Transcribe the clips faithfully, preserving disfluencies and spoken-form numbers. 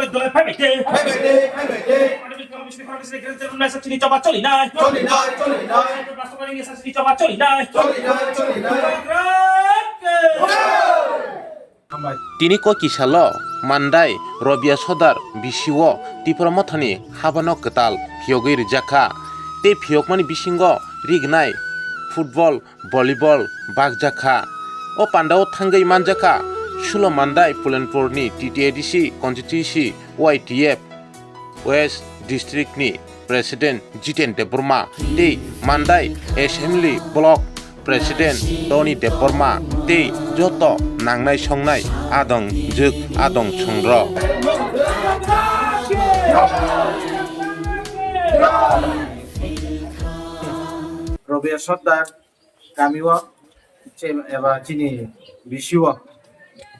Dole phaibai de. Phaibai de, phaibai de. Chini choba choli nai. Choli nai, choli nai. Choli nai, choli nai. Tini koi kisalo Mandai Robia Sodar bisio Tipra Mothani habano kwtal phiyogwi rijak kha. Tei phiyokmani bisingo rignai football, volleyball bakjak kha. O pandao thangwi manjak kha Sulo Mandai Pulenpurni T T A D C constituency Y T F West District ni President Jiten Debbarma tei Mandai Assembly Block President Tony Debbarma tei joto nangnai songnai adong jwk adong songrok. Robia Sordar kami o che-, eba chini B C o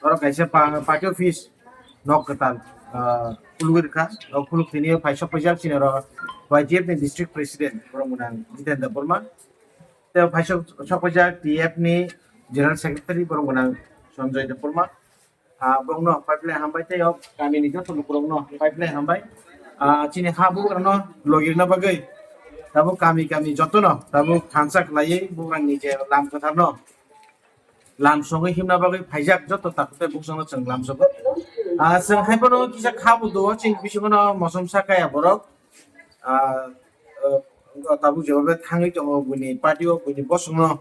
oro kaisa pa-, party office nok kwtal, ah, khulugwi rwkha. O khuluk tini phai sok paijak chini oro Y T F ni district president borok mwnang Jitendra Burma. Tei phai sok, sok paijak T F ni general secretary borok mwnang Sanjoy Debbarma. Ah, borokno pipeline hambai tei o kamini joto lukurokno pipeline hambai. Ah, chini ha bugrano logirna bagwi tabuk kami kami jotono tabuk thansa khlaiwi bugrangni je lam kwtharno lam sogwi himna bagwi phaijak joto takhuk tei buksongno chwng lam sogo. Ah, chwng hai phano kisa kha budo chini bisingono mosom sa kaya borok. Ah, ah, tabuk jeba bai thangwi tongo buini party o buini bosongno,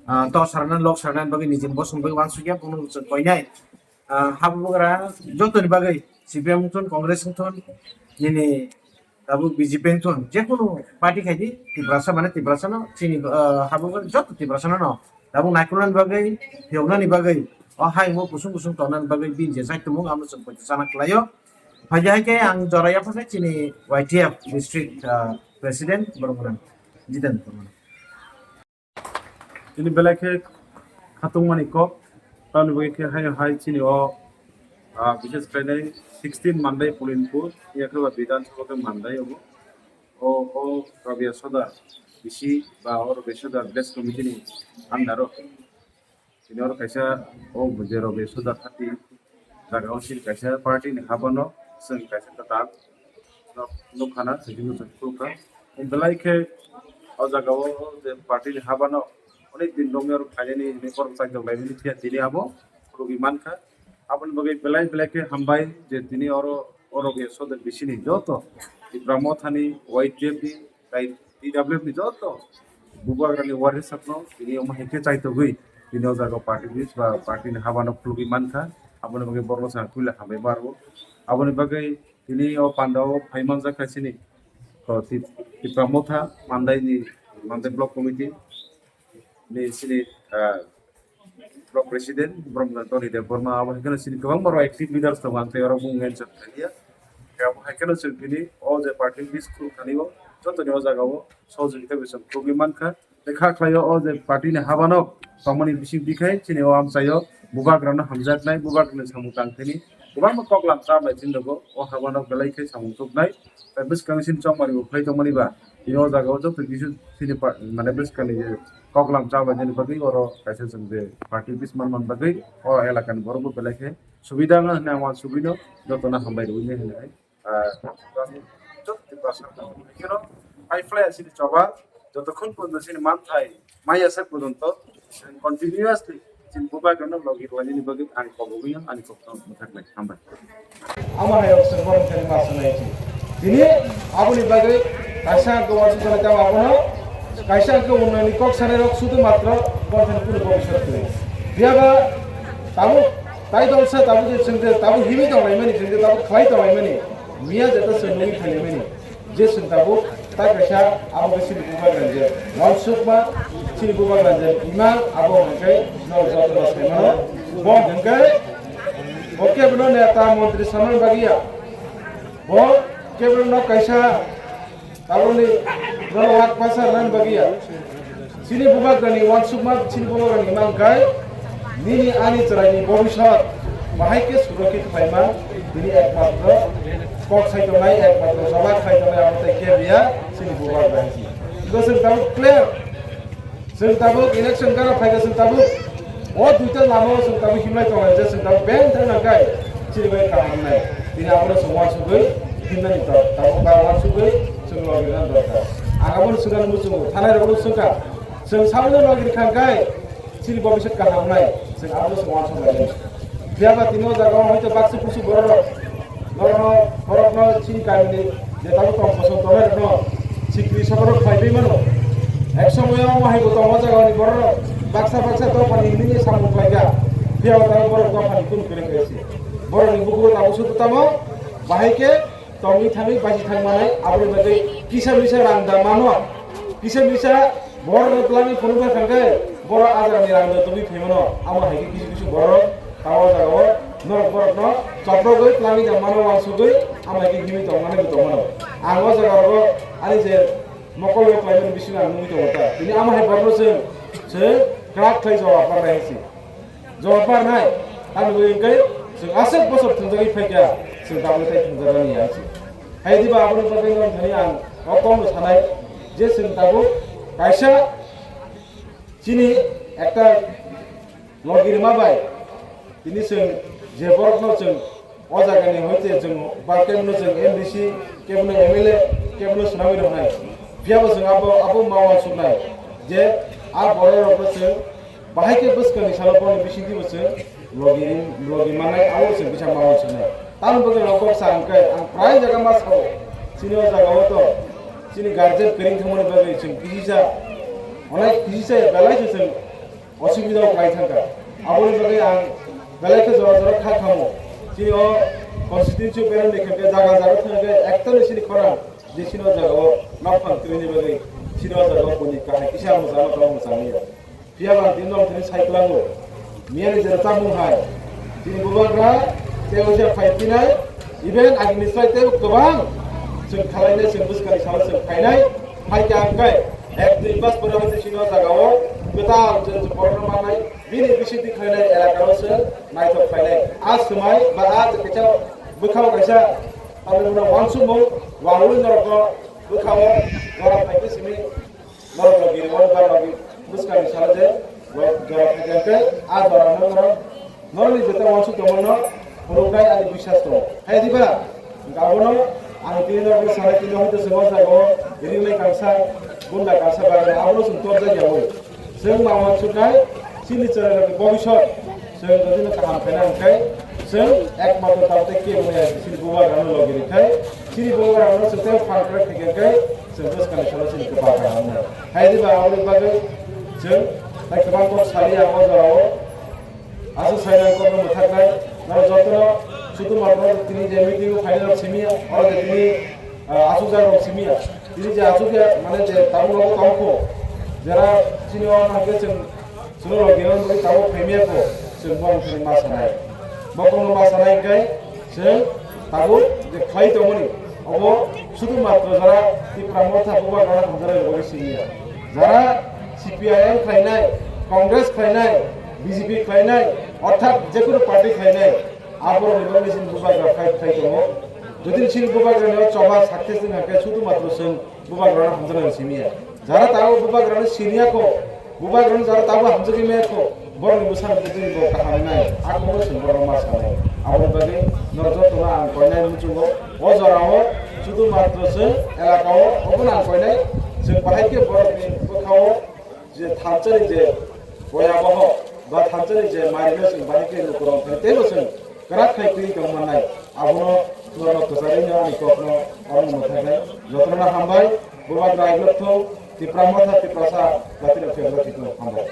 ah, to sarana lok sarana bagwi nijini bosong bagwi uansukya bono chwng koinai. Ah, habugra jotoni bagwi C P M wngthun, Congress wngthun, nini tabuk B J P wngthun, jekunu party khaidi Tiprasa mane Tiprasano chini, ah, habugra joto Tiprasano no tabuk naikolnani bagwi, phiyoknani bagwi, o hayungo kusung kusung tongnani bagwi bini je jaitumung amo chwng poito chana khlaio. Phaidi hai khe ang jora yaphakhe chini Y T F district, ah, president borok mwnang Jiten Debbarma. Tini belai khe khatungmani kok, tamni bagwi khe haino hai chini o, ah, bishes khlainai sixteen Mandai Pulinpur, yakhe ba Bidhan Sabha khe Mandai obo. O, o Robia Sodar bisi ba o Robia Sodar village committee ni under o. Tini oro kaisa o je Robia Sodar thati jaga o chini kaisa party ni habano chwng kaisa kwtal nok nukha na, chwng khe nuchung khulukha. Belai khe o jaga o je party ni habano onek din romwi oro khlainani hinwi borok chaijak laimani phiya tini abo khulugwi mankha. Aboni bagwi belai belai khe hambai je tini oro o Robia Sodar bisini joto Tipra Mothani Y T F ni tai T W F ni joto bubagrani warisokno tini omo hai khe chaitogwi tini o jaga party office ba party ni habano khulugwi mankha. Aboni bagwi borokno chwng puila hambai ma rwo. Aboni bagwi tini o pandao phai manjak kha chini, o, Ti-, Tipra Motha Mandai ni, Mandai Block Committee ni chini, ah, Block President Bromna Tony Debbarma, abo hai kheno chini kwbangma rok active leaders tongo, ang tei oro mung mention khailiya. Abo hai kheno chwng tini o je party office khuluk thani o jotoni o jaga o sohojogita bai chwng khulugwi mankha. Tei kha khlai o, o je party ni habano tongmani bising bikhai chini o amchai o bubagrano hamjaknai, bubagrani samung tang thani kwbangma koklam cha bai chini rogo o habano belai khe samung tuknai. Tei bwskang sini chongmani bo khlai tongmani ba, tini o jaga o joto kisu sini pa-, mane bwskangni je koklam cha bai nini bagwi oro kaisa chwng je party office man man bagwi o elakani borok bo belai khe subida wngna hwnwi ang uansugwino jotono hambai rwui nai hwnwi, ah, joto Tiprasa rok khe no hai phlai asini choba jotokhon porjonto chini manthai maya sak porjonto continuously chini bubagrano logi rwlainani bagwi ang kobogwi ang ani kokno mwthaknai. Hambai. Amo hai rok se borok thani ma sanai chi. Tini aboni bagwi kaisa ang khe uansuk sanai tamo abono, kaisa ang khe unnayonni kok sanai rok sudu matro borok thani kunu bobiswt kwrwi. Phiya ba tabuk tai dol se tabuk je chwng je tabuk himwi tong laimani, chwng je tabuk khlai tong laimani, miya jeta chwng nugwi thang laimani. Je chwng tabuk tai kaisa abo khe chini bubagrani je uansukma, chini bubagrani je imang abo hwnkhe norok jotono saimano. Bo hwnkhe bo kebono neta montri sanani bagwi ya. Bo kebono kaisa tabukni norok wak pasa nani bagwi ya. Chini bubagrani uansukma, chini bubagrani imang kai nini ani chwraini bobiswt bahai khe surokit khlaima, bini ekmatro kok sai tongnai, ekmatro jawab sai tongnai, abo tei kebo ya chini bubagrani. Bo chwng tabuk clear, chwng tabuk election gana phaikha, chwng tabuk o duita lama o chwng tabuk himlai tongnai, je chwng tabuk beng thang nang kai chini bai kaham nai. Tini abono chwng uansugwi himnani tor, tabuk ba uansugwi chwng logi rwna dorkar. Ang abono swngna muchungo, thanai rokno swngkha, chwng saui no logi rwkha hwnkhe chini bobiswt kaham wngnai, chwng abono chwng uansuk lainai. Phiya ba tini o jaga o hoito baksa kusu borok rok, borokno, borokno chini kamini je tabuk tong kosong tongnai rokno sikri sokorok khlaiwi mano. Ek somoyo omo hai bo tongo o jaga ni borok rok baksa baksa dophani himni samung khlaikha, phiya ba tabuk borok dophani kunu kwrwng khe se. Borokni bukugo tabuk sutwi tamo, bahai khe tongwi thangwi bachi thang manai, aboni bagwi kisa misa rang da mano, kisa misa borokno twlangwi phunukna thangkhe borok ajarni rang da tubui phai mano, amo hai khe kisu kisu borok tamo jagao norok borokno choprogwi twlangwi da mano, uansugwi amo hai khe himwi tong mano, tong mano. Ang o jagarogo ani je mokol rok khlaimani bisingo ang nugwi tongo ta, tini amo hai borokno chwng, chwng kwrak khlai jawab rwnai hai se. Jawab barnai, tamni bagwi hwnkhe chwng aswk bosor thwngjagwi phaikha, chwng tabuk tei thwngjaknani ya se. Hai diba aboni bagwi no thani ang o kokno sanai je chwng tabuk kaisa chini ekta logi rwma bai tini chwng je borokno chwng o jagani hoite chwng ba kebono chwng M D C, kebono M L A, kebono swnamwi rwnai. Phiyabo chwng abo, abo ma uansuknai je a bororokno chwng bahai khe bwskangni salo boni bisingtwibo chwng logi, logi mannai, abo chwng kisa ma uansuknai. Tamoni bagwi rok kok sa hwnkhe ang prai jaga ma sao, chini o jagao to chini guardian kwrwng thangmani bagwi chwng kisisa, onek kisisa ya belai se chwng osubidao klai thangkha. Aboni bagwi ang belai khe jora jora kha khamo. Chini o constituency bereng ni khe jaga jaga thangkhe ekta ni chini khorang je chini o jaga o nok phang twini bagwi chini o jaga o boni kahai kisa mo jama tong mo jamiya. Phiya ba tini nok thani sai klango. Miya ni jera tabung hai. Chini bubagra tei o je phai pinai. Even agini sai tei kwbang chwng khalai nai chwng bwskang ni salo chwng phainai. Hai khe ang kai ek dui mas pore hwnkhe chini o jaga o kwtal je borok no manai. Bini bisingtwi khlainai elaka o se naithok khlainai. A swmai ba a kaisa bwkhao kaisa tamni hwnna uansukmung wangwi norokno bwkhao jora phaikhe simi norokno bini uan ba logi bwskangni salo je jora phaikhe hwnkhe a jorano norok norokni jeta uansuk tongmano phunuknai ani biswas tongo. Hai diba? Abono ang tini norokno sanai tini hoito chwng o jaga o ringnai kangsa gunda kangsa bagwi abono chwng torjak yawi. Chwng ma uansuknai, chini chwrairokni bobisot chwng jodi no kaham khaina hwnkhe, chwng ekmatro tabuk tei kebo ya chini bubagrano logi rwkhai, chini bubagrano chwng tei phan kwrak khaikhe hwnkhe, chwng bwskangni salo chini kwbang kaham wngnai. Hai diba aboni bagwi chwng tai kwbang kok saliya o jorao, aswk sainai kokno mwthaknai, norok jotono sudu matro tini je meeting o phainai rok simiya, oro je tini, ah, aswkjak rok simiya. Tini je aswk ya, mane je tabuk nogo tongkho, jera chini o hwnkhe chwng, chwng rok gena bagwi tabuk phaimaya kho, chwng bo wngthani ma sanai. Bo kokno ma sanai hwnkhe chwng tabuk je khlai tongmani, obo sudu matro jara Tipra Motha bubagrano hamjaknai rok bagwi simiya. Jara C P I M khlainai, Congress khlainai, B J P khlainai, orthat jekunu party khlainai, aborokni bagwi chini bubagra fight khlai tongo. Jodi chini bubagrani o choba success wngkha khe sudu matro chwng bubagrano hamjaknai simiya. Jara tabuk bubagrano siniya kho, bubagrano jara tabuk hamjagwi maya kho, borokni bwsano bwtwi bo kaham wngnai, a kokno chwng borokno ma sanai. Aboni bagwi norok jotono ang koinai muchungo, o jorao sudu matro chwng elaka o obono ang koinai, chwng bahai khe borokni bwkha o je thansa ni je boyaboho ba thansa ni je marino chwng bahai khe lukurok thani teibo chwng kwrak khai twi tong mannai. Abono norokno kwcharwi no ani kokno oro mwthaknai. Jotono hambai, bubagra igwlwk thung, Tipra Motha, Tiprasa, jati rok phiyok rok thung, hambai.